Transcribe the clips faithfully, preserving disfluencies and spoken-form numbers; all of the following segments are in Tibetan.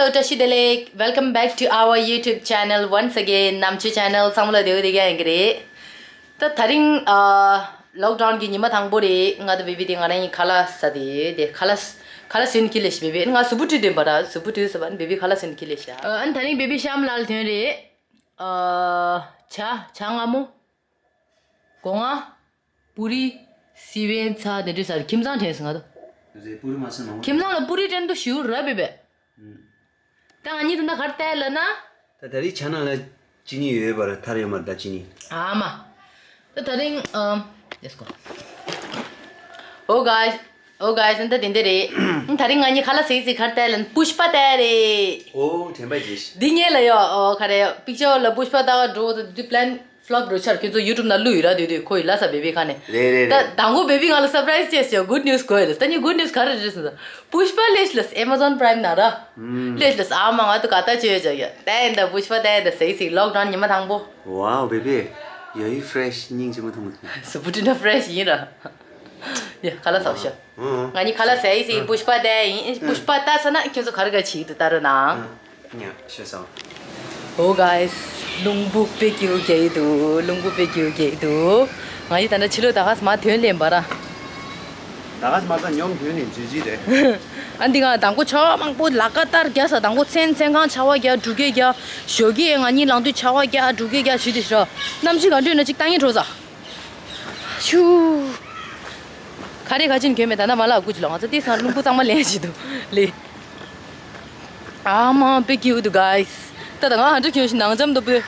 བཀྲ་ཤིས་བདེ་ལེགས། Welcome back to our YouTube channel once again. ནམ་ཆོས་ཆེ་ནལ་ཚང་མ་ལ་བདེ་པོ་བདེ་རྒྱ་ཡིན་གྱི་རེད། ད་ད་རིང་ཨ་ལོག་ཌའོན་གྱི་ཉི་མ་དང་པོ་རེད། ང་དང་བེ་བི་དེ་ང་རང་གཉིས་ཁ་ལག་ཟ་དེ་དེ་ཁ་ལག་ཁ་ལག་ཟོས་ནས་འཁྱེར་སླེབས་ཤག་བེ་བི་ང་གཟུགས་པོ་བཀྲུས་བསྡད་པ་ར། གཟུགས་པོ་བཀྲུས་ཟ་བ་ནི་བེ་བི་ཁ་ལག་ཟོས་ནས་འཁྱེར་སླེབས་ཤག་ཨ་ནི་ད་རིང་བེ་བི་གཤམ་ལ་ཐོན་རེད། ཨ་ཇ་ཇ་མངར་མོ། སྒོ་ང་། པུ་རི། སི་པན་ཚྭ་དེ་འདྲ་ཟ་རེད། ཁྱིམ་ཚང་དྲན་སོང་ང་ད། རེད། པུ་རི་མ་ཟ་མང་པོ། ཁྱིམ་ཚང་ལ་པུ་རི་དྲན་དུ་ཞུ་ར་བེ་བི། ད་ང་གཉིས་ད་ལྟ་ག་རེ་བལྟས་ལབ་ན། ད་ད་རིང་ཇ་ནང་ལ་ཅི་ནི་ཡོད་པ་ར། ཐར་ཡོད་མ་རེད་ད་ཅི་ནི། ཨ་མ། ད་ད་རིང་ཨམ། Let's go. Oh guys, oh guys, ད་དེ་འདྲ་རེད། ད་རིང་ང་གཉིས་ཁ་ལག་ཟས་ཟས་ག་རེ་བལྟས་ལབ་ན་པུཤ་པ་བལྟས་རེད། ཨོ་དྲན་པ་བརྗེད་ཤག་འདི་ངེད་ལ་ཡོད། ཨོ་ག་རེ་པིག་ཅར་ལ་པུཤ་པ་ལྟ་ག་འགྲོ་འདུག་དེ་པི་ལན་ཕི་ལོབ་འགྲོ་ཆར། ཁྱོད་ཚོ་ཡུ་ཊུབ་ནང་བླུགས་ཡོད་ར། དེ་དུས་ཁོ་ཡི་ལ་ས་བེ་བི་ཁ་ནས། རེད་རེད་ད་རེད། དང་པོ་བེ་བི་ང་ལ་སར་པ་རའི་སི་ཅེས་ཡོད། གུད་ནིའུ་སི་གོ་ཡོད། ད་ནི་གུད་ནིའུ་སི་ག་རེ་རེད་ཟེར་ན། པུཤ་པ་ལེ་ཤི་ལ་ཨེ་མ་ཛོན་པ་རའི་མི་ནང་ར། ཨུམ། ལེ་ཤི་ལ་ཨ་མ་ང་དུ་ག་ད་ཅོ་ཡོད་ཅག་ཡ། ད་ཡིན་ད་པུཤ་པ་ད་ཡིན་ད་ཟས་ཟས་ལོག་ཌའོན་ཉི་མ་དང་པོ། ཝའོ་བེ་བི། ཡ་ཡི་ཕི་རེ་ཤི་སྙིང་རྗེ་མོ་ཐུང་མོ་ཐུང་། སུ་པུ་ཏི་ན་ཕི་རེ་ཤི་ཡིན་ར། ཡ་ཁ་ལག་ཟ་ཤག་ང་གཉིས་ཁ་ལག་ཟས་ཟས་པུཤ་པ་ད་ཡིན། པུཤ་པ་ད་ས་ན་ཁྱོད་ཚོ་ག་རེ་ག་བྱེད་ཀྱི་འདུག་ལྟ་རོགས་གནང་། ཉ་ཤོད་སོང་། Oh guys, རླུང་བུ་དཔེ་སྐྱིད་པོ་རྒྱག་གི་འདུག་རླུང་བུ་དཔེ་སྐྱིད་པོ་རྒྱག་གི་འདུག་ང་ཡི་ད་ལྟ་ཕྱི་ལོགས་ད་ག་ས་མར་ཐོན་ལེན་པ་ར། ད་ག་ས་མར་ད་ཉོམ་ཐོན་ནས་འཛུལ་རྩིས་རེད། ཨ་འདི་ང་དང་པོ་ཆོག་མང་པོ་ལ་ཀ་ཏར་རྒྱག་ས། དང་པོ་མཚན་མཚན་གང་ཆར་པ་རྒྱག་འབྲུག་སྐད་རྒྱག་ཞོགས་ཀས་ང་གཉིས་ལངས་དུས་ཆར་པ་རྒྱག་འབྲུག་སྐད་རྒྱག་བྱེད་དེ་ཤོག་གནམ་གཤིས་ག་འདྲ་ཡོད་ན་ཅིག་ལྟ་ངན་འགྲོ་ས། ཤུ། ག་རེ་ག་ཅིན་གྱོན་མེད། ད་ནི་མ་ལག་དགུ་ཅི་ལོ། ང་ཚོ་དེ་སང་རླུང་བུ་གཙང་མ་ལེན་བྱེད་དུ་ལེ། ཨ་མ་དཔེ་སྐྱིད་པོ་འདུག་གཱིས། ད་ད་ང་ཧ་འདྲ་གྱོན་ཞིག་ནང་འཇམ་དུ་བོས།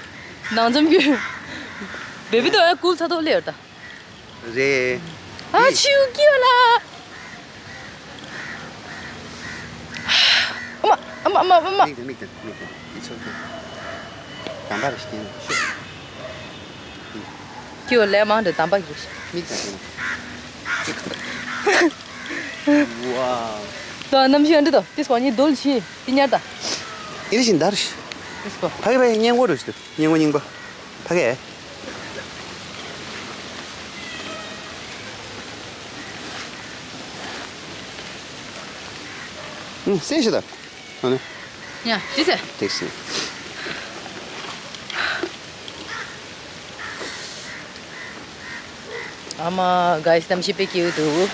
ནང་འཇམ་གྱོན། བེ་བི་དོ་ཨ་ཀུལ་ཚ་དོ་ལེ་ཡོད་ད། རེད། ཨ་ཆིའུ་སྐྱིད་པ་ལ། ཨ་མ་ཨ་མ་ཨ་མ་ཨ་མ། མིག་དང་མིག་དང་མིག་དང་། It's okay. དམ་པ་རེ་ཞིག་ཤོད། ཁྱེད་ལས་མང་དུ་དམ་པ་གྱིས། མིག་དང་ཤོད། ཝའོ། ད་གནམ་གཤིས་ཨ་འདྲ་དང་ཏིས་པ་གཉིས་རྡོལ་ཕྱིན་ཏི་ཉར་དང་། ཨི་རི་ཞིག་འདར་ཤི། ཏིས་པ། ཕ་གི་ཕ་གི་སྙན་གོ་རུ་ཤི། སྙན་གོ་རྙིང་པ། ཕ་གི། ཨུ་སེ་ཤི་ད། ཨ་ནི། ཡ་ཅི་ཟེར། ཏེག་སི། ཨ་མ་གཱིས་གནམ་གཤིས་དཔེ་སྐྱིད་པོ་འདུག་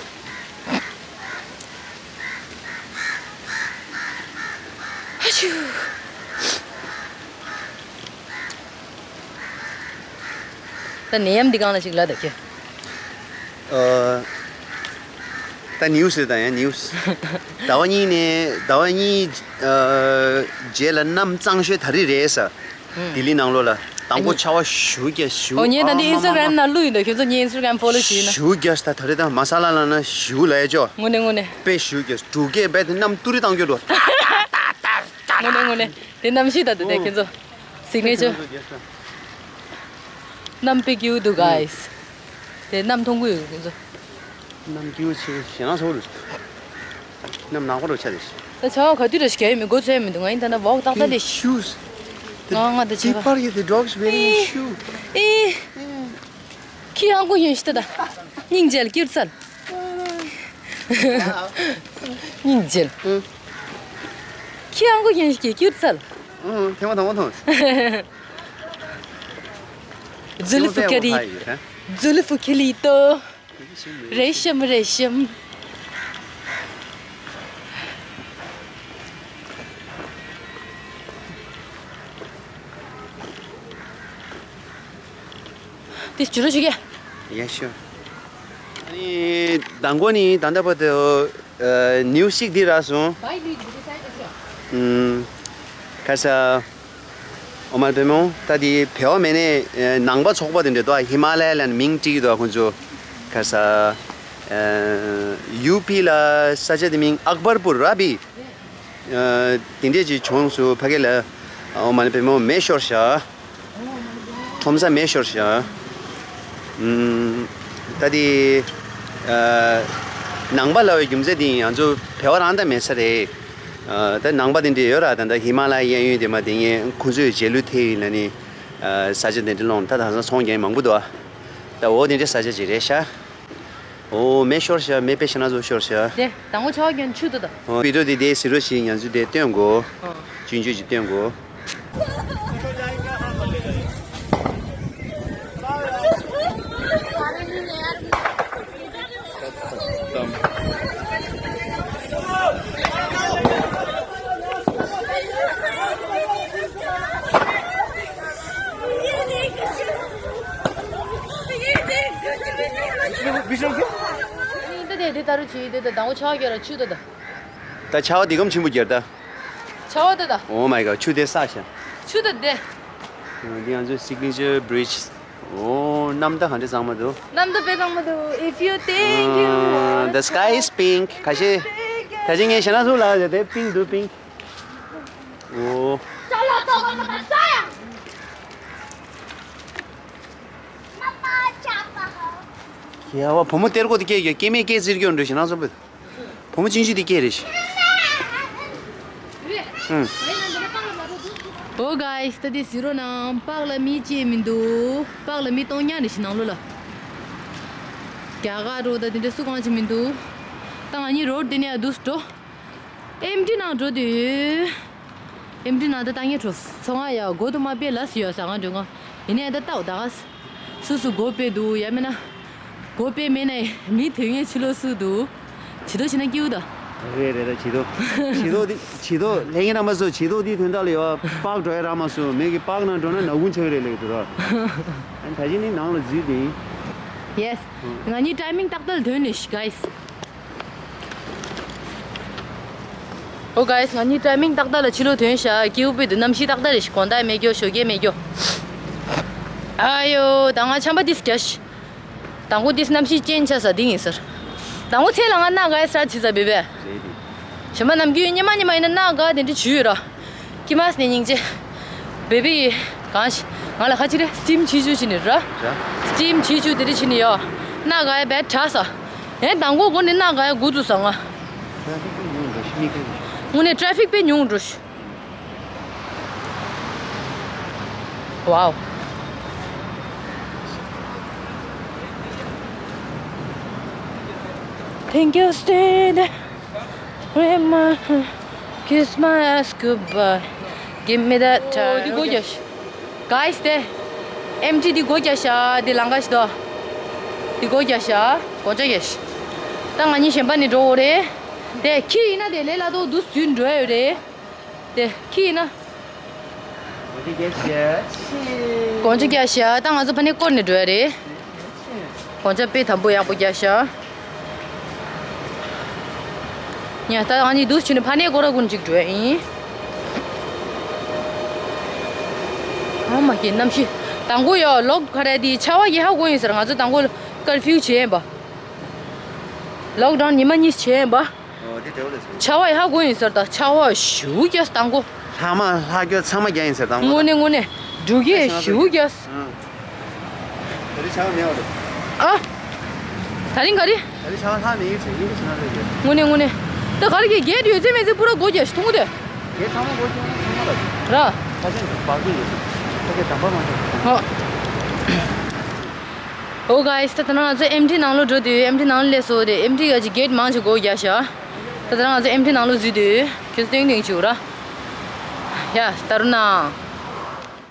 ཨ་ཆུ། ད་ནད་ཡམས་འདི་གང་ལ་ཞིག་ལ་ད་ཁྱོད། ཨ། ད་ནིའུ་སི་རེད་ད་ཡང་ནིའུ་སི། ཟླ་བ་གཉིས་ནས་ཟླ་བ་གཉིས་ཨ་རྗེས་ལ་གནམ་གཙང་ཤོས་ད་རེས་རེད་ས། ལྡི་ལི་ནང་ལོགས་ལ་དང་པོ་ཆར་པ་ཞུ་རྒྱག་ཞུ། ཨོ་ངས་ད་འདི་ཨིན་སི་ཊ་གྷ་རམ་ནང་བླུགས་ཡིན་ད། ཁྱོད་ཚོ་ངའི་ཨིན་སི་ཊ་གྷ་རམ་ཕོ་ལོ་བྱེད་ན། ཞུ་རྒྱག་ད་ད་རེས་ད་མ་ས་ལ་ལ་ན་ཞུ་ལ་ཡ་ཅོ། དངོས་གནས་དངོས་གནས། དཔེ་ཞུ་རྒྱག་འབྲུག་སྐད་རྦད་དེ་གནམ་ཏུ་རི་བཏང་རྒྱུ་འགྲོ། དངོས་གནས་དངོས་གནས། དེ་གནམ་གཤིས་ད་དུ་དེ་ཁྱོད་ཚོ། སིག་ནེ་ཅར། གནམ་དཔེ་སྐྱིད་པོ་འདུག་གཱིས། དེ་གནམ་མཐོང་གི་ཡོད་ཁྱོད་ཚོ། གནམ་སྐྱིད་པོ་ཆེ་ཞེད་སྣང་ཚ་པོ་རེད། གནམ་ནག་པོ་རུ་ཆགས་རེད། ད་ཆར་པ་ག་དུས་རེ་ཞིག་རྒྱག་ཡོད་མེད་མགོ་ཚོས་མི་འདུག་ང་ཡིན་ད་ན་ཝོག་ཏག་ཏག་ལས། Shoes. ང་ང་ད་ཆར་པ། People, the dogs wearing shoe. ཨེ། ཁྱི་ཧང་གོ་ཡོན་ཤི་ད་ད། སྙིང་རྗེ་ལ་སྐྱུར་ཚལ། སྙིང་རྗེ་ལ། ཁྱི་ཧང་གོ་ཡོན་ཤི་སྐྱུར་ཚལ། ཨང་། ཐེངས་མ་དང་པོ་མཐོང་། ཛུ་ལི་ཕུ་ཁ་རི། ཛུ་ལི་ཕུ་ཁི་ལི་ཏོ། རེ་ཤམ་རེ་ཤམ། དེ་བྱུ་རུ་ཞིག་གས། Yeah, sure. ཨ་ནི་མདང་དགོང་ནི་ད་ལྟ་བར་དུ་ཨ་ནིའུ་སི་ཅིག་འདི་རག་སོང་། ཨུམ། ཁ་ས། ཨོ་མ་པེ་མོ། ད་འདི་བེ་བ་མེ་ནས་ཨ་ནང་པ་ཚོགས་པ་དེ་འདྲ་འདུག་ཧི་མ་ལ་ཡ་ལ་མིང་བྲིས་འདུག་ཁོང་ཚོ། ཁ་ས། ཨ་ཡུ་པི་ལ་ས་ཆ་དེ་མིང་ཨག་བར་པུར་ར་བི། ཨ་དེ་འདྲས་ཀྱི་བྱུང་སོང་ཕ་གི་ལ། ཨོ་མ་ལ་པེ་མོ་མེ་ཤོར་ཤག་ཁྲོམ་ས་མེ་ཤོར་ཤག་ཨུམ། ད་དེ་ཨ་ནང་པ་ལབ་པའི་རྒྱུ་མཚན་དེ་ཡིན། ང་ཚོ་བལ་བ་རང་ད་མེད་ས་རེད། ཨ་ད་ནང་པ་དེ་འདྲས་ཡོད་ར། ད་ད་ཧི་མ་ལ་ཡའི་གཡས་གཡོན་དེ་མ་དེ་ངས་ཁོང་ཚོའི་རྗེས་ལུས་ཐེབས་ཡིན་ལ་ནི། ཨ་ས་ཆ་དེ་འདྲས་ལོངས་ད་དེང་སང་ཚོང་རྒྱག་མཁན་མང་པོ་འདུག་ཨ་ད་འོ་དེ་འདྲས་ས་ཆ་ཅིག་རེད་ཤག་འོ་མེ་ཤོར་ཤག་མེ་དཔེ་ཞེད་སྣང་ཚ་པོ་ཤོར་ཤག་དེ་དང་པོ་ཆར་པ་གྱོན་ཆུ་འདུག་ད། འོ་བི་ཌི་ཡོ་དེ་དེ་ཟེར་རོ་ཞིག་ང་ཚོས་དེ་སྟོན་དགོས། ཨོ། སྐྱོན་བརྗོད་ཅིག་སྟོན་དགོས། འདི་དེ་འདི་ལྟ་རུ་བྱེད་འདི་ད་དང་པོ་ཆག་གི་ར་ཆུ་ད་ད། ད་ཆར་པ་འདི་གམ་ཆེན་པོ་རྒྱག་ད། ཆར་པ་ད་ད། Oh my god, ཆུ་དེ་བསགས་ཤག་ཆུ་ད་དེ། འདི་ང་ཚོའི་signature bridge. Oh, གནམ་ད་ག་འདྲ་གཙང་མ་འདུག་གནམ་ད་དཔེ་གཙང་མ་འདུག If you think you want, the sky is pink. ཁ་ཤས། ད་ཅི་ངས་ཞེ་ན་སུ་ལ་ཡོད་དེ་pink འདུག pink. Oh. ཁྱེད་བ་བུ་མོ་གཏེར་སྒོ་དེ་སྐྱེས་ཡོད། སྐྱེས་མེད་སྐྱེས་ཟེར་གྱི་འགྲོ་ཞེ་ན་སུ་བུ། བུ་མོ་ཅིན་ཅི་དེ་སྐད་རེད། ཧུམ། Oh guys, ད་དེ་ཟེར་རོ་ནང་པགས་ལ་མི་སྐྱེས་མི་འདུག་པགས་ལ་མི་སྟོང་ཉག་རེ་ཞིག་ནང་ལོ་ལ། རྒྱ་གར་རོ་ད་དེ་འདྲ་སུ་གང་ཅི་མི་འདུག་ད་ང་གཉིས་རོ་དེ་ནས་འདུག་འགྲོ། ཨེམ་ཊི་ནང་འགྲོ་དུས། ཨེམ་ཊི་ནང་ད་ལྟ་ངས་འགྲོ། ཚོང་ང་ཡ་སྒོ་དུ་མ་པེ་ལ་སུ་ཡོད་ཟ་ང་འགྲོ་ང་། ཡིན་ནའི་ད་ལྟ་འོ་ད་ག་སུ་སུ་སྒོ་པེ་འདུག་ཡ་མེད་ན། སྒོ་པེ་མེད་ན་མི་དོན་ངས་ཕྱི་ལོགས་སུ་འདུག་བྱི་དོ་བྱི་ན་སྐྱིའུ་ད། རེད་རེད་ད་བྱི་དོ། བྱི་དོ་འདི་བྱི་དོ་ལྷན་རྒྱས་རྣམ་པ་ཚོ་བྱི་དོ་འདི་དོན་དག་ལ་ཡོད་པགས་འགྲོ་ཡ་རག་མ་སོང་མེད་ཀྱི་པགས་ནང་འགྲོ་ན་ནག་ཁུང་ཆགས་རེད་ལེགས་འདུག་ར། ཨ་ད་གཞི་ནི་ནང་ལ་འཛུལ་དེ་ཡིན། Yes. ང་གཉིས་ཊའི་མིང་ཏག་ཏག་ལ་ཐོན་ནས་ཤི་ག་ཡིས། ཨོ་ག་ཡིས་ང་གཉིས་ཊའི་མིང་ཏག་ཏག་ལ་ཕྱི་ལོགས་ཐོན་ཤག་སྐྱིའུ་པི་དུ་གནམ་གཤིས་ཏག་ཏག་རེད་ཤག་དགོང་དག་མེད་རྒྱོ་ཞོགས་ཀས་མེད་རྒྱོ། ཨ་ཡོ་ད་ང་ཆམ་པ་ཏིས་རྒྱ་ཤི། དང་པོ་ཏིས་གནམ་གཤིས་ཅན་ཆ་ས་འདི་ཡིན་ཟེར། དང་པོ་ཚེ་ལ་ང་སྣ་ག་ཡི་སར་ཆི་ས་བེ་བེ། གཞན་པ་ནམ་རྒྱུན་ཉི་མ་ཉི་མ་ཡིན་ན་སྣ་ག་དེ་འདྲ་བྱུས་ཡོད་ར། ཀི་མ་སི་ནས་སྙིང་རྗེ། བེ་བེ་ཡི་གང་ཞིག་ང་ལ་ཁ་ཅི་རེ་སི་ཊིམ་བྱེད་བཅུག་བྱེད་ནི་ར། ར། སི་ཊིམ་བྱེད་བཅུག་དེ་རེ་བྱེད་ནི་ཡོད། སྣ་ག་ཡི་བེ་དྲག་ས། ཨེ་དང་པོ་སྒོ་ནས་སྣ་ག་ཡི་དགུ་འཛུགས་ས་ང་། དངོས་གནས་ཊེ་ཕིག་དཔེ་ཉུང་འགྲོ་ཤི། Wow. Thank you, stay there. Grandma, kiss my ass goodbye. Give me that time. འདི་སྒོ་རྒྱག་ཤག Guys, དེ་ཨེམ་ཊི་འདི་སྒོ་རྒྱག་ཤག་འདི་ལང་ཀ་ཞིག་དོ། འདི་སྒོ་རྒྱག་ཤག་སྒོ་ལྕགས་རྒྱག་ཤག་ད་ང་གཉིས་གཞན་པ་ནས་འགྲོ་འོ་རེད། དེ་ཁྱི་ཡིན་ན་དེ་ལས་སླ་དོ་འདུག་འཛུལ་འགྲོ་ཡོད་རེད། དེ་ཁྱི་ཡིན་ན། སྒོ་ལྕགས་རྒྱག་ཤག་ད་ང་ཚོ་ཕ་ནས་སྐོར་ནས་འགྲོ་ཡ་རེད། གོང་ཆ་དཔེ་དམ་པོ་ཡག་པོ་རྒྱག་ཤག་ཉ་ད་ཨ་ནི་འདུག་ཕྱིན་ནས་ཕ་ནས་སྐོར་ར་ཀུན་ཅིག་འགྲོ་ཡ་ཡིན། ཨ་མ་ཀྱི་གནམ་གཤིས། དང་པོ་ཡོ་ལོག་ག་རེ་དེ་ཆར་པ་ཡི་ཧ་གོ་ཡིན་ཟེར་ང་ཚོ་དང་པོ་ཀར་ཕིའུ་བྱེད་ཡིན་པ། ལོག་ཌའོན་ཉི་མ་གཉིས་བྱེད་ཡིན་པ། ཨོ་དེ་དེ་བ་ལས་སོ། ཆར་པ་ཡི་ཧ་གོ་ཡིན་ཟེར་ད་ཆར་པ་ཞུ་རྒྱག་དང་པོ། ལྷག་མ་ལྷག་རྒྱུ་ཚང་མ་རྒྱག་ཡིན་ཟེར་དང་པོ་དང་། དངོས་གནས་དངོས་གནས་འབྲུག་སྐད་ཞུ་རྒྱག་ཨང་། ད་རེས་ཆར་པ་མེད་པ་རེད། ཨ། ད་རིང་ག་རེ། ད་རེས་ཆར་པ་ལྷག་མེད་ཡིན་ཟེར་ཡིན་གྱི་ཟེར་ན་རེད་ཀྱི། དངོས་གནས་དངོས་གནས། ད་ག་རེ་གི་གེད་ཡོད་ཚད་མེད་ཚད་པུ་ར་སྒོ་རྒྱག་ཤི་ཐུང་གུ་དེ། གེད་ཚང་མ་སྒོ་རྒྱག་ན་ཚང་མ་ལ། ར། ཁ་ཆེན་དུ་བག་གི་ཡོད་ཚད། ད་གེད་དམ་པ་མ་རེད། ཧོ། ཨོ་ག་ཡིས་ད་ད་ནང་ང་ཚོ་ཨེམ་ཊི་ནང་ལོ་འགྲོ་དུས་ཨེམ་ཊི་ནང་ལོ་སླེབས་སོང་དེ་ཨེམ་ཊི་ག་ཅིག་གེད་མང་ཆེ་སྒོ་རྒྱག་ཤག་ད་ད་ནང་ང་ཚོ་ཨེམ་ཊི་ནང་ལོ་འཛུལ་དུས་ཁྱོད་ཚོ་ཏིང་ཏིང་བྱུག་ར། ཡ་ད་རུ་ན།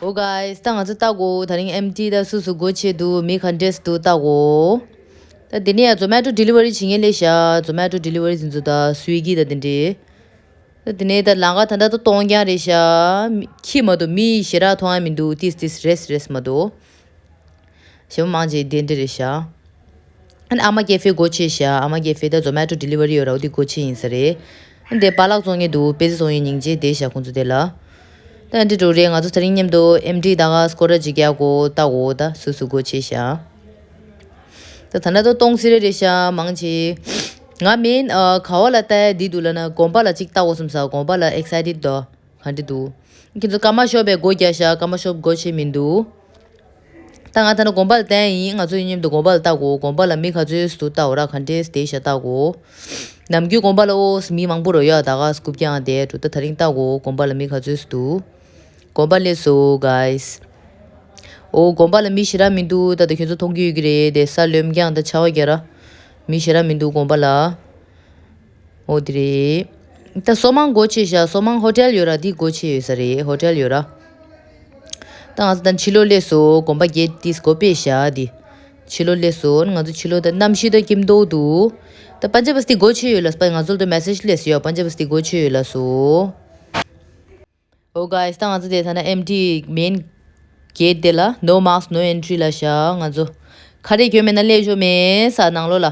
ཨོ་ག་ཡིས་ད་ང་ཚོ་ལྟ་གོ་ད་རིང་ཨེམ་ཊི་ད་སུ་སུ་སྒོ་ཕྱེ་འདུག་མི་ག་འདྲས་འདུག་ལྟ་གོ་ད་དེ་ནས་ཡ་ཛོ་མེ་ཊོ་ཌི་ལི་ཝ་རི་བྱེད་མཁན་སླེབས་ཤག་ཛོ་མེ་ཊོ་ཌི་ལི་ཝ་རི་ཟིན་ཚོ་ད་སུའི་གི་ད་དེ་འདྲས། ད་དེ་ནས་ད་ལམ་ཁ་ད་ལྟ་ད་སྟོང་རྐྱང་རེད་ཤག་ཁྱི་མ་གཏོགས་མི་ཞེ་དྲག་མཐོང་ཡ་མི་འདུག་ཏིས་ཏིས་རེས་རེས་མ་གཏོགས། ཞེ་པོ་མང་ཆེ་དེ་འདྲ་རེད་ཤག་ཨ་ནི་ཨ་མ་ཀེ་ཧྥེ་སྒོ་ཕྱེ་ཤག་ཨ་མ་ཀེ་ཧྥེ་ད་ཛོ་མེ་ཊོ་ཌི་ལི་ཝ་རི་ཡོད་ར་འོ་དེ་སྒོ་ཕྱེ་ཡིན་ས་རེད། ཨ་ནི་དེ་པ་ལག་བཙོང་མཁན་འདུག་པེ་ཙེ་བཙོང་མཁན་སྙིང་རྗེ་བསྡད་ཤག་ཁོང་ཚོ་དེ་ལ། ད་འདི་འགྲོ་རེད་ང་ཚོ་དེ་རིང་མཉམ་དུ་ཨེམ་ཊི་ད་ག་སྐོར་ར་ཅིག་རྒྱག་གོ་ལྟ་གོ་ད་སུ་སུ་སྒོ་ཕྱེ་ཤག་ད་ད་ལྟ་ད་སྟོང་ཟེར་རེད་ཤག་མང་ཆེ། ང་མིན་ཨ་ག་བ་ལ་ལྟ་ཡ་འདི་འདུག་ལབ་ན་དགོན་པ་ལ་ཅིག་ལྟ་འོ་བསམ་ས་དགོན་པ་ལ་ཨེག་སའི་ཊེཌ་དོ་ག་འདྲ་འདུག་ཁྱེད་ཚོ་ཀརྨ་ཤོབ་པའི་སྒོ་རྒྱག་ཤག་ཀརྨ་ཤོབ་སྒོ་ཕྱེ་མི་འདུག་ད་ང་ད་ནི་དགོན་པ་ལ་ལྟ་ཡ་ཡིན་ང་ཚོ་མཉམ་དུ་དགོན་པ་ལ་ལྟ་གོ་དགོན་པ་ལ་མི་ག་ཚོད་འདུག་ལྟ་འོ་ར་ག་འདྲས་བསྡད་ཤག་ལྟ་གོ་ནམ་རྒྱུན་དགོན་པ་ལ་ཨོ་མི་མང་པོ་རོ་ཡོད་ད་ག་སྐུབ་ཀྱང་བསྡད་འགྲོ་ད་ད་རིང་ལྟ་གོ་དགོན་པ་ལ་མི་ག་ཚོད་འདུག་དགོན་པ་སླེབས་སོང་ག་ཡིས། ཨོ་དགོན་པ་ལ་མི་ཞེ་དྲག་མི་འདུག་ད་ལྟ་ཁྱོད་ཚོ་མཐོང་གི་ཡོད་ཀྱི་རེད་དེ་ས་ལོན་རྐྱང་ད་ཆར་པ་རྒྱག་ར། མི་ཞེ་དྲག་མི་འདུག་དགོན་པ་ལ། ཨོ་དེ་རེད། ད་སོ་མང་སྒོ་ཕྱེ་བཞག་སོ་མང་ཧོ་ཊེལ་ཡོད་ར། འདི་སྒོ་ཕྱེ་ཡོད་ས་རེད། ཧོ་ཊེལ་ཡོད་ར། ད་ང་ཚོ་ད་ཕྱི་ལོགས་སླེབས་སོང་། དགོན་པ་གེ་ཊི་འདི་སྒོ་ཕྱེ་བཞག་འདི་ཕྱི་ལོགས་སླེབས་སོང་། ང་ཚོ་ཕྱི་ལོགས་ད་གནམ་གཤིས་ད་སྐྱིད་མདོག་འདུག་ད་པན་ཇ་བསྟི་སྒོ་ཕྱེ་ཡོད་ལ་སྤ། ང་ཚོ་ལ་ད་མེ་སེ་ཇི་སླེབས་སོང་ཡ། པན་ཇ་བསྟི་སྒོ་ཕྱེ་ཡོད་ལ་སོ། ཨོ་གྷའི་སི། ད་ང་ཚོ་དེ་ཐ་ན་ཨེམ་ཊི་མེན་གེ་ཊི་དེ་ལ་no mask no entry ལ་བཞག་ང་ཚོ་ཁ་རས་གྱོན་མེད་ན་སླེབས་ཆོག་མེད་ས་ནང་ལོགས་ལ།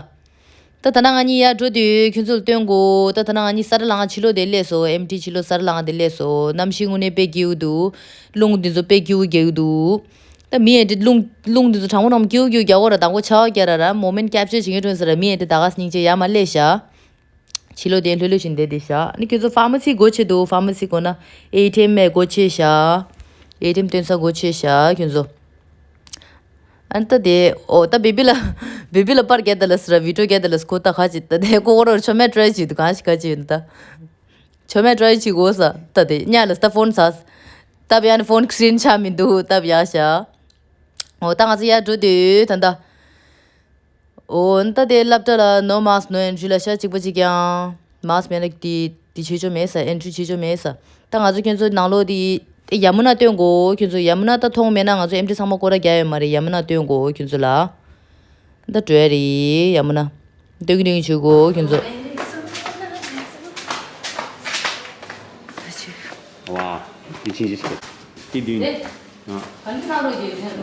ད་ད་ན་ང་གཉིས་ཡར་འགྲོ་དུས་ཁྱོད་ཚོ་ལ་སྟོན་དགོས། ད་ད་ན་ང་གཉིས་ས་ར་ལང་ཕྱི་ལོགས་དེ་སླེབས་སོང་། ཨེམ་ཊི་ཕྱི་ལོགས་ས་ར་ལང་དེ་སླེབས་སོང་། གནམ་གཤིས་དངོས་གནས་དཔེ་སྐྱིད་པོ་འདུག་རླུང་འདི་ཚོ་དཔེ་སྐྱིད་པོ་རྒྱག་གི་འདུག་ད་མི་ཨེ་འདྲ་རླུང་རླུང་འདི་ཚོ་གྲང་མོ་གྲང་མོ་སྐྱིད་པོ་སྐྱིད་པོ་རྒྱག་གོ་ར། དང་པོ་ཆར་པ་རྒྱག་ར་ར། མོ་མེན་ཊི་ཀེབ་ཅར་བྱེད་མཁན་ཁྲོན་ས་ར། མི་ཨེ་འདྲ་ད་ག་སྙིང་རྗེ། ཡར་མར་སླེབས་ཤག་ཕྱི་ལོགས་དེ་ལྷོད་ལྷོད་བཞིན་བསྡད་དེ་བཞག་ཨ་ནི་ཁྱོད་ཚོ་ཕར་མ་སི་སྒོ་ཕྱེ་འདུག་ཕར་མ་སི་སྒོ་ན་ཨེ་ཊི་ཨེམ་མེད། སྒོ་ཕྱེ་བཞག་ཨེ་ཊི་ཨེམ་སྟོན་ས་སྒོ་ཕྱེ་བཞག་ཁྱོད་ཚོ། ཨ་ནི་ད་དེ་ཨོ་ད་བེ་བི་ལ་བེ་བི་ལ་པར་རྒྱག་ད་ལ་སི་ར། བི་ཌི་ཡོ་རྒྱག་ད་ལ་སི། ཁོ་ད་ག་ཅི་ད་དེ་ཁོ་ཁོ་རོ་ཆོ་མེད་ཊི་རའི་བྱེད་འདུག་གང་ཞིག་ག་ཅི་ཡོད་ད། ཆོ་མེད་ཊི་རའི་བྱེད་དགོས་ས། ད་དེ་ཉ་ལ་སི་ད་ཕོན་ས། ད་བི་ཡ་ནི་ཕོན་སི་ཀི་རིན་ཆགས་མི་འདུག་ད་བི་ཡ་ཤ། ཨོ་ད་ང་ཚོ་ཡར་འགྲོ་དུས་ད་ད། ཨོ་ད་དེ་སློབ་གྲྭ་ལ་no mask no entry ལ་ཤ་གཅིག་པ་གཅིག་ཀྱང་མཱ་སི་ཀི་མེད་ན་དེ་དེ་བྱེད་ཆོག་མེད་ས། ཨེན་ཊི་རི་བྱེད་ཆོག་མེད་ས། ད་ང་ཚོ་ཁྱོད་ཚོ་ནང་ལོགས་དེ་ཡ་མུ་ན་སྟོན་དགོས་ཁྱོད་ཚོ། ཡ་མུ་ན་ད་མཐོང་མེད་ན་ང་ཚོ་ཨེམ་ཊི་ཚང་མ་སྐོར་ར་རྒྱག་ཡོད་མ་རེད། ཡ་མུ་ན་སྟོན་དགོས་ཁྱོད་ཚོ་ལ། ད་འགྲོ་ཡ་རེད་ཡ་མུ་ན། སྟོན་གི་སྟོན་གི་བྱེད་དགོས་ཁྱོད་ཚོ། ཝའོ། དེ་ཕྱིན་ཅི་ཕྱིན། དེ་བདུན། ཨ།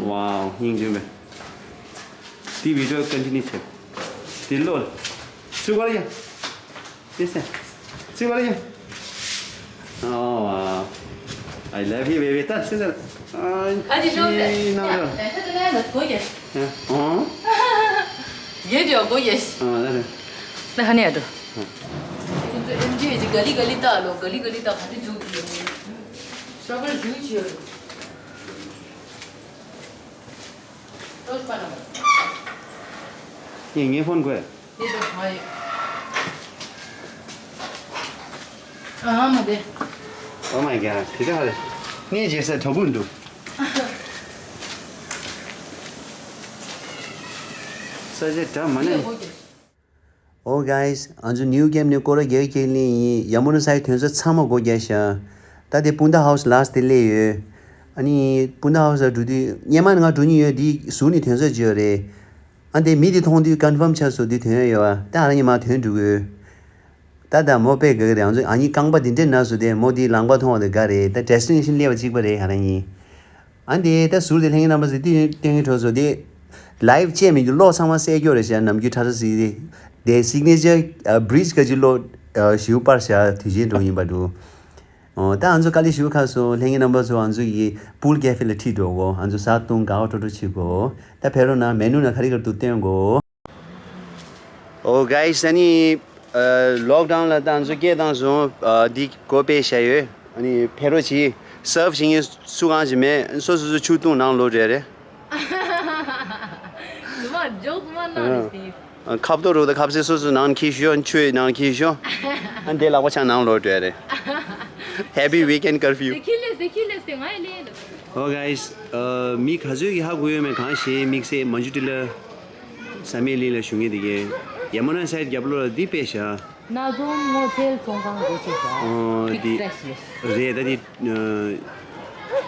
ཝའོ། སྙིང་རྗེ་མེད། དེ་བི་ཌི་ཡོ་ཀོན་ཊི་ནིའུ་བྱེད། དེ་ལོ། ཚུར་བར་ཡ། དེ་སེ། ཚུར་བར་ཡ། ཨོ། I love you baby. ད་ཚུར་ད། ཨ། ཨ་ཅི་ལོ། ཅི་ན་ར། ད་ད་ད་ད་གོ་ཡ། ཨ། ཨོ། ཡེ་ཇོ་གོ་ཡ། ཨ་ད་ད། ད་ཧ་ནེ་ཨ་འགྲོ། ཁྱོད་ཚོ་ཨེམ་ཆི་ག་ལི་ག་ལི་ལྟ་ལོ། ག་ལི་ག་ལི་ལྟ། ག་དེ་འཇུག་གི་ཡོད། ཤ་བར་ཞུ་ཆེ་ཡོད། ཏོག་པ་ན། ངས་ངའི་ཕོན་དགོས། དེ་ཚོ་གང་ཡོད། ཨ་མ་དེ། Oh my god. དེ་ད་ཧ་ལས། ངས་རྗེས་ས་དྲ་འབུ་འདུག་ས་ཆ་འདྲ་མ་ནས། ཨོ་གྷའི་སི། ང་ཚོ་ནིའུ་ཀེམ་ནས་སྐོར་ར་རྒྱག་ཁྱེར་ལེན་ཡིན། ཡ་མུ་ན་སའི་ཐོན་ས་ཚང་མ་སྒོ་རྒྱག་ཤག་ད་དེ་སྤུན་ཟླ་ཧའུ་སི་ལ་སི་དེ་སླེབས་ཡོད། ཨ་ནི་སྤུན་ཟླ་ཧའུ་སི་ལ་འགྲོ་དུས་སྔོན་མ་ནས་ང་འགྲོ་མྱོང་ཡོད། དེ་ཟུར་ནས་ཐོན་ས་ཅིག་ཡོད་རེད། ཨ་དེ་མི་དེ་མཐོང་དུས་ཀོན་ཕམ་ཆགས་སོང་། དེ་ཐོན་ཡོད་པ། ད་ང་རང་གཉིས་མར་ཐོན་འགྲོ་གི་ཡོད། ད་ད་མོ་དཔེ་དགའ་གི་རེད། ང་ཚོ་ཨ་ནི་རྐང་པ་དེ་འདྲས་ན་སོང་དེ་མོ་དེ་ལངས་པ་མཐོང་བ་དེ་དགའ་རེད། ད་ཌེ་སི་ཊི་ནེ་ཤན་སླེབས་པ་གཅིག་པ་རེད་ང་རང་གཉིས། ཨ་འདི་ད་ཟུར་དེ་ལྷན་རྒྱས་རྣམ་པ་ཚོས་ཏིས་སྟོན་གྱི་འགྲོ་སོང་། དེ་ལའིབ་བཅད་མི་འདུག་གློག་ཚང་མ་སད་སྐྱོ་རེད་ཤག་ནམ་རྒྱུན་ཁྲ་ཁྲ་ཟིག་རེད། དེ་སིག་ནེ་ཅར་བི་རིཇ་ག་ཅིག་གློག་ཞིའུ་པར་ཤག་དུས་ཆེན་འགྲོ་ཡིན་པ་འདུག་ཨོ་ད་ང་ཚོ་དཀའ་ལས་ཞུ་ཁ་སོང་། ལྷན་རྒྱས་རྣམ་པ་ཚོ་ང་ཚོ་ཡི་པུལ་ཀེ་ཧྥེ་ལ་ཁྲིད་འགྲོ་གོ་ང་ཚོ་ཟ་བཏུང་དགའ་བ་སྤྲོ་སྤྲོ་བྱེད་གོ་ད་ཕེབས་རོགས་གནང་། མེ་ནུ་ན་ག་རེ་ག་རེ་འདུག་སྟོན་གོ་ཨོ་གྷའི་སི། ཨ་ནི་ལོག་ཌའུན་ལ་ད་ང་ཚོ་སྐད་བཏང་སོང་། འདི་སྒོ་ཕྱེ་བཞག་ཡོད། ཨ་ནི་ཕེབས་རོགས་གྱིས། སརབ་བྱེད་མཁན་སུ་གང་ཞིག་མེད། སོ་སོ་སོ་ཆུ་བཏུང་ནང་ལོག་འགྲོ་ཡ་རེད། ཙི་མ་ཇོག་ཙི་མ་ནང་རེད་དེ། ཁབ་ཏོ་རུ་དང་ཁབ་སེ་སོ་སོ་ནང་འཁྱེར་ཤོག་ཆུ་ནང་འཁྱེར་ཤོག་ཨ་འདི་ལག་པ་འཆང་ནང་ལོག་འགྲོ་ཡ་རེད། Happy weekend curfew. དེ་ཁྱི་ལས་དེ་ཁྱི་ལས་དེ་ང་ཡི་ལས་ལ། ཨོ་གྷའི་སི། མི་ག་ཚོད་ཀྱིས་ཧ་གོ་ཡོད་མེད། གང་ཞེས་དམིགས་བསལ་མ་འཇུ་ཏི་ལ། བསམ་ཡས་གླིང་ལ་བཞུགས་མཁན་དེ་གས་ཡ་མུ་ན་སའི་རྒྱབ་ལོགས་ལ་འདི་དཔེ་བཞག་སྣ་འཛོམས་སྔོ་ཚལ་ཚོང་ཁང་སྒོ་ཕྱེ་བཞག་ཨོ་འདི་རེད་ད་འདི།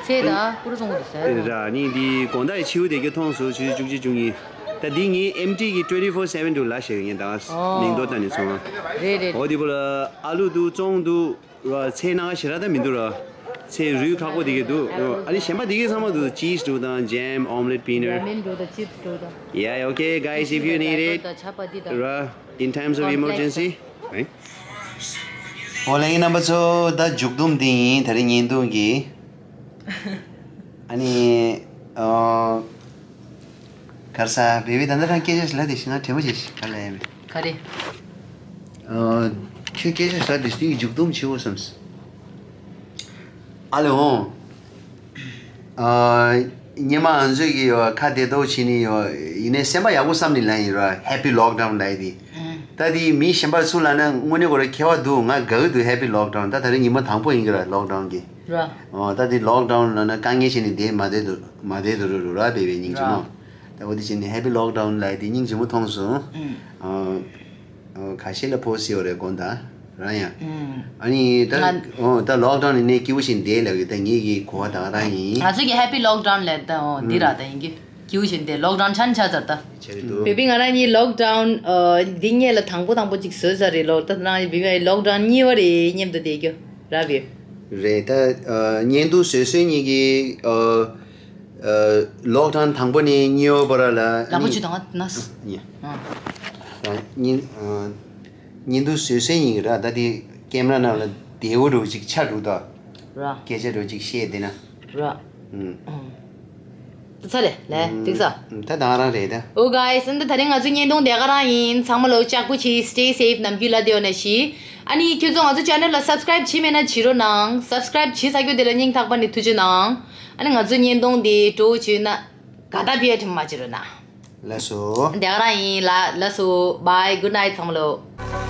ཚལ་དང་ཀུ་རུ་ཚོང་ཁང་དུ་བཞག་ར་ནི་འདི་དགོང་དག་ཕྱི་པོ་དེ་གས་མཐོང་སོང་། ཆུ་ཚོད་བཅུ་གཅིག་བཅུ་གཉིས། ད་འདི་ངའི་ཨེམ་ཊི་གི་ཊུ་ཝེན་ཊི་ཕོར་སེ་ཝེན་དུ་ལ་ཞེས་ངས་ད་མིང་འདོགས་བཏང་ནས་ཚོང་ཁང་། རེད་རེད། ཨོ་འདི་པོ་ལ་ཨ་ལུ་འདུག་ཙོང་འདུག་ཚལ་ནང་ཞེ་དྲག་ད་མི་འདུག་ར། ཚལ་རིགས་ཁག་པོ་དེ་གས་འདུག་ཨ་ནི་གཞན་པ་དེ་གས་ཚང་མ་འདུག་ཅིས་འདུག་དང་ཇེམ་ཨོམ་ལེཊ་པི་ནཊ། ར་མེན་འདུག་དང་ཅིབ་སི་འདུག་དང་། Yeah, okay, guys, if you need it, དང་ཇ་པ་ཏི་དང་ར། In times of emergency. ཨོ་ལེ་རྣམ་པ་ཚོ་ད་མཇུག་སྡོམ་འདི་ཡིན་ད་རིང་བརྙན་ཐུང་གི་ཨ་ནི་ཨོ། གར་ས་བེ་བི་ད་ལྟ་རང་སྐད་ཆ་ཞིག་ལབ་དེ་ཤི་ང་དྲན་པོ་བྱེད་ཤིག་ག་ལ་ཡ་མེད། ག་རེ། ཨོ། ཁྱོད་སྐད་ཆ་ཞིག་ལབ་དེ་ཤི་མཇུག་སྡོམ་བྱེད་འོ་བསམས། ཨ་ལེ་ཧོ། ཨོ། ཉི་མ་ང་ཚོས་ཀྱི་ཡོ་ཁ་བདེ་ཏོག་བྱེད་ནི་ཡོ་ཡིན་ནའི་སེམས་པ་ཡག་པོ་བསམ་ནི་ལ་ཡིན་ར་ཧེ་པི་ལོག་ཌའུན་ལབ་ཡ་དེ། ད་དེ་མི་གཞན་པ་ཚུར་ལབ་ན་དངོས་གནས་ཁོ་ར་ཁྱད་པར་འདུག་ང་དགའ་གི་འདུག་ཧེ་པི་ལོག་ཌའུན། ད་ད་རེས་ཉི་མ་དང་པོ་ཡིན་གི་ར་ལོག་ཌའུན་གི། ར། ཨོ་ད་དེ་ལོག་ཌའུན་ལབ་ན་དཀའ་ངལ་བྱས་ནས་བསྡད་མ་བསྡད་འདུག་མ་བསྡད་འདུག་རུ་རུ་ར་བེ་བེ་སྙིང་རྗེ་མོ། ར། ད་འོ་དེ་བྱས་ནས་ཧེ་པི་ལོག་ཌའུན་ལབ་ཡ་དེ་སྙིང་རྗེ་མོ་མཐོང་སོང་། ཨུམ། ཨོ། ཨོ་ཁ་ཤས་ལ་ཕོ་སི་ཡོད་རེད་དགོངས་དག་རང་ཡང་། ཨ་ནི་ད་ང་ཨོ་ད་ལོག་ཌའུན་ནི་ནས་སྐྱིད་པོ་ཞིག་བསྡད་ལབ་ཡོད། ད་ངེད་ཀྱི་གོ་བ་ད་རང་ཡིན། ང་ཚོ་གི་ཧེ་པི་ལོག་ཌའུན་ལབ་ད་ཨོ་འདི་ར་ད་ཡིན་གི། སྐྱིད་པོ་ཞིག་བསྡད། ལོག་ཌའུན་ཆ་ནས་ཆ་ཚར་ད། ཆ་གི་འདུག་བེ་བི་ང་རང་གཉིས་ལོག་ཌའུན་འདི་སྔོན་ལ་དང་པོ་དང་པོ་ཅིག་བཟོས་ཚར་རེད་ལོ། ད་རང་བེ་བི་ལོག་ཌའུན་གཉིས་པ་རེད། མཉམ་དུ་བསྡད་རྒྱུ་ར་བེ། རེད་ད། བརྙན་ཐུང་བཟོས་བཟོས་གཉིས་ཀྱི་ལོག་ཌའུན་དང་པོ་ནས་གཉིས་པ་བར་ལ་ལག་པ་ཆུ་དང་ནས། ཡ། ཨ། བརྙན་བརྙན་ཐུང་བཟོས་བཟོས་གཉིས་ཀྱི་ར་ད་དེ་ཀེམ་ར་ནང་ལ་བདེ་བོ་འདྲ་བོ་ཅིག་ཆགས་འདུག་ད། ར། སྐད་ཆ་འདྲ་བོ་ཅིག་བཤད་བསྡད་ན། ར། ཨུམ། ད་ཚ་རེད་ལས་འགྲིག་ས། ད་དང་རང་རེད་ད། ཨོ་གྷའི་སི་ཨ་ནི་ད་དེ་རིང་ང་ཚོ་བརྙན་ཐུང་དེ་ག་རང་ཡིན། ཚང་མ་ལོ་ལྕགས་པོ་བྱེད། Stay safe. ནམ་རྒྱུན་ལ་དེ་ཡོད་ན་ཤི། ཨ་ནི་ཁྱོད་ཚོ་ང་ཚོ་ཆེ་ནལ་ལ་སབ་སི་ཀ་རེབ་བྱེད་མེད་ན་བྱེད་རོགས་གནང་། སབ་སི་ཀ་རེབ་བྱེད་ཚར་རྒྱུ་དེ་ལ་སྙིང་ཐག་པ་ནས་ཐུགས་རྗེ་གནང་། ཨ་ནི་ང་ཚོ་བརྙན་ཐུང་དེ་སྤྲོ་བོ་བྱུང་ན་དགའ་ད་བེ་ཐིམ་མ་བྱེད་རོགས་གནང་། ལགས་སོ། དེ་ག་རང་ཡིན་ལ་ལགས་སོ། Bye, good night ཚང་མ་ལོ།